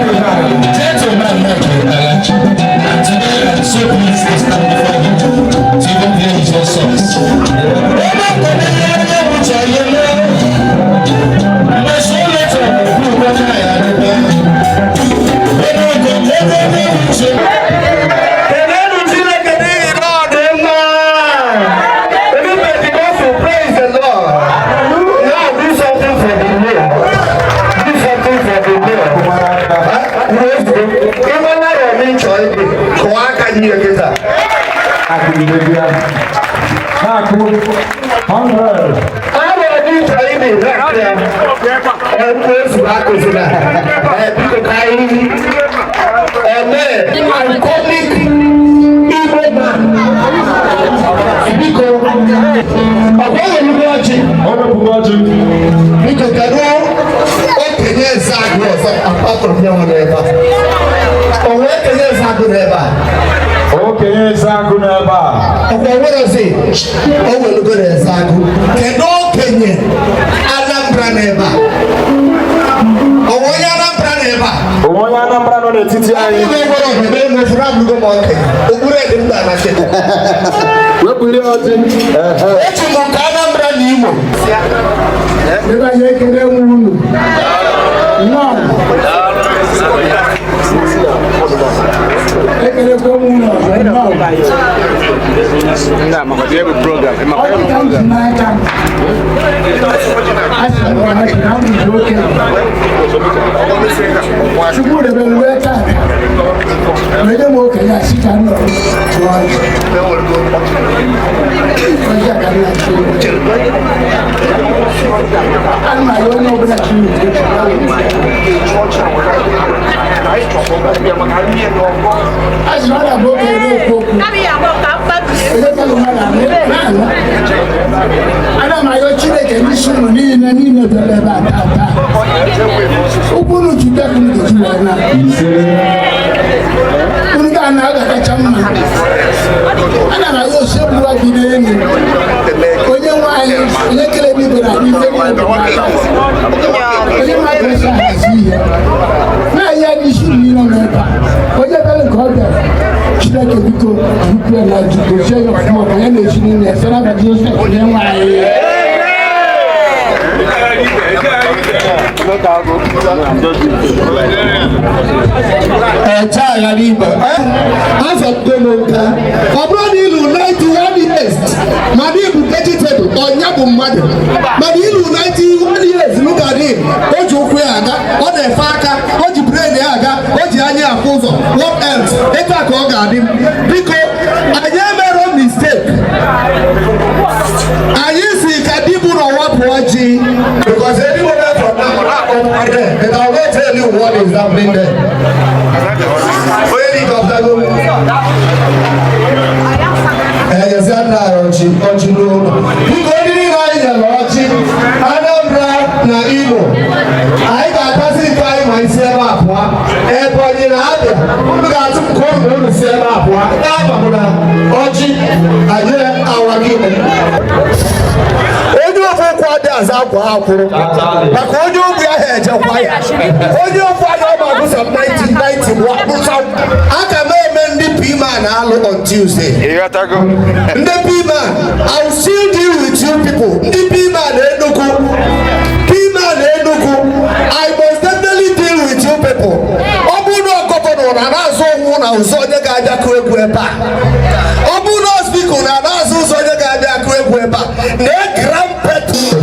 Gentleman Mike Alachi, and today I'm so pleased to stand before you to even play his own songs. Ebe ọkọdé ihe wuche ihe mee, mmasị ụlọ chọrọ okwu ụgbọcha ya dịbe. Ebe ọkọdé ihe wuche. Kelenu Chineke n'ihi na ọ dị mma. Ndị Pentecostal, praise the Lord. Now do something for the Lord. Do something for the Lord. Ịma nwayọọ n'ịchọ ịdị, kụọ aka gị ihe kịta. Na-akụ 100. Arọ n'ịchọ ịdị, na-akụ ya. Ezu akụzila. Biko ka anyị eme iconic Igbo man. Biko, ọ bụ ewelugbo ọjị. O wepụgo ọjị. Biko, kedu okenye Ezeagụ ọzọ apart from ya nwere ebe a? O nwee okenye Ezeagụ n'ebe a? Okenye Ezeagụ n'ebe a. Ọkwa nwerezi o welugo na Ezeagụ. Kedu okenye Anambra n'ebe a? O nwee onye Anambra n'ebe a? Onwe onye Anambra nọ n'etiti anyị? Ọ bụrụ na enwere ọbịa enwefuru abụgo m okenye okpuru edi mba na kịta. Wepụli ọjị. Ehe. Eji m nke Anambra na Imo. Ebe anyị ekele nwe unu. Nnọọ. Ekelekwa m unu ọzọ, nnọọ. Ọ dị ka m ji n'aka. A sị m na ha na m bụ okenye. Chukwu debere ruo taa. Wee m okenye a sị ka m nọrọ tụọ ọjị. Ọjị a ka m na-achọ iwe. Ana m arịọ onye ọbụla Chineke a sị na ọ na-abụ okenye na-ekwu okwu. Onye mmadụ na-anụ. Ana m arịọ Chineke n'isi unu niile niile bịara ebe a taa taa. Ụkwụ unu ji bịa ka unu ga-eji wee na. Unu ga-ana, ọ ga-akacha mma. Ana m arịọ Osebụlụwa bi n'elu. Onye nwe anyị, onye kere eluigwe na ala, ife niile dị n'aka. Onye nwe anyị esi ahazi ihe. Na-ayị ya n'isi unu niile nọ ebe a. Onye bịara nke ọ bịara. Chineke, biko, ukwu ya na gozie ya ọfụma ọfụma ya na ezinụlọ ya site n'afa Jizọs Kraịst onye nwe anyị. Eche aghara igbe azọpụta m nka. Ọ bụrụ na ilu 91 years mana ịbụ vegetable, ọnya bụ mmadụ, mana ilu 91 years, look at him. O ji ụkwụ ya aga, ọ na-efe aka, o ji brain ya aga, o ji anya afụ ụzọ. What else? Etu a ka ọ ga-adị m. Biko, anyị emero mistake. Anyị si ka di bụ n'ọwa pụọ ji because any moment from now ọ na-akpọ there, but I will not tell you what is happening there. Onye dị ka ọpụtago enyezi nna anyị ọchị ọchị n'ụlọ. Biko, ndị niile anyị nyere ọchị, Anambra na Imo, anyị ga-akpasị nke anyị ma isi ebe a pụọ. Ebonyi na Abịa, unu ga-atụ m ka unu unu si ebe a pụọ na-aba m na ọchị anyị awa gị. Onye ofe ụkwụ adị aza akwa akwụrụ maka onye ogbi ahụ ejekwa ya. Onye ofu anya ọ ma-agụsa 1990 bụ akpụcha aka m eme. Ndị PMAN alụ on Tuesday. Ndị PMAN, I will still deal with you people. Ndị PMAN Enugu, PMAN Enugu, I must definitely deal with you people. Ọ bụrụ na governor na na-azụ onwe na ụzọ onye ga-abịa kụ egwu ebe a, ọ bụrụ na speaker na na-azụ ụzọ onye ga-abịa akụ egwu ebe a na grand petro.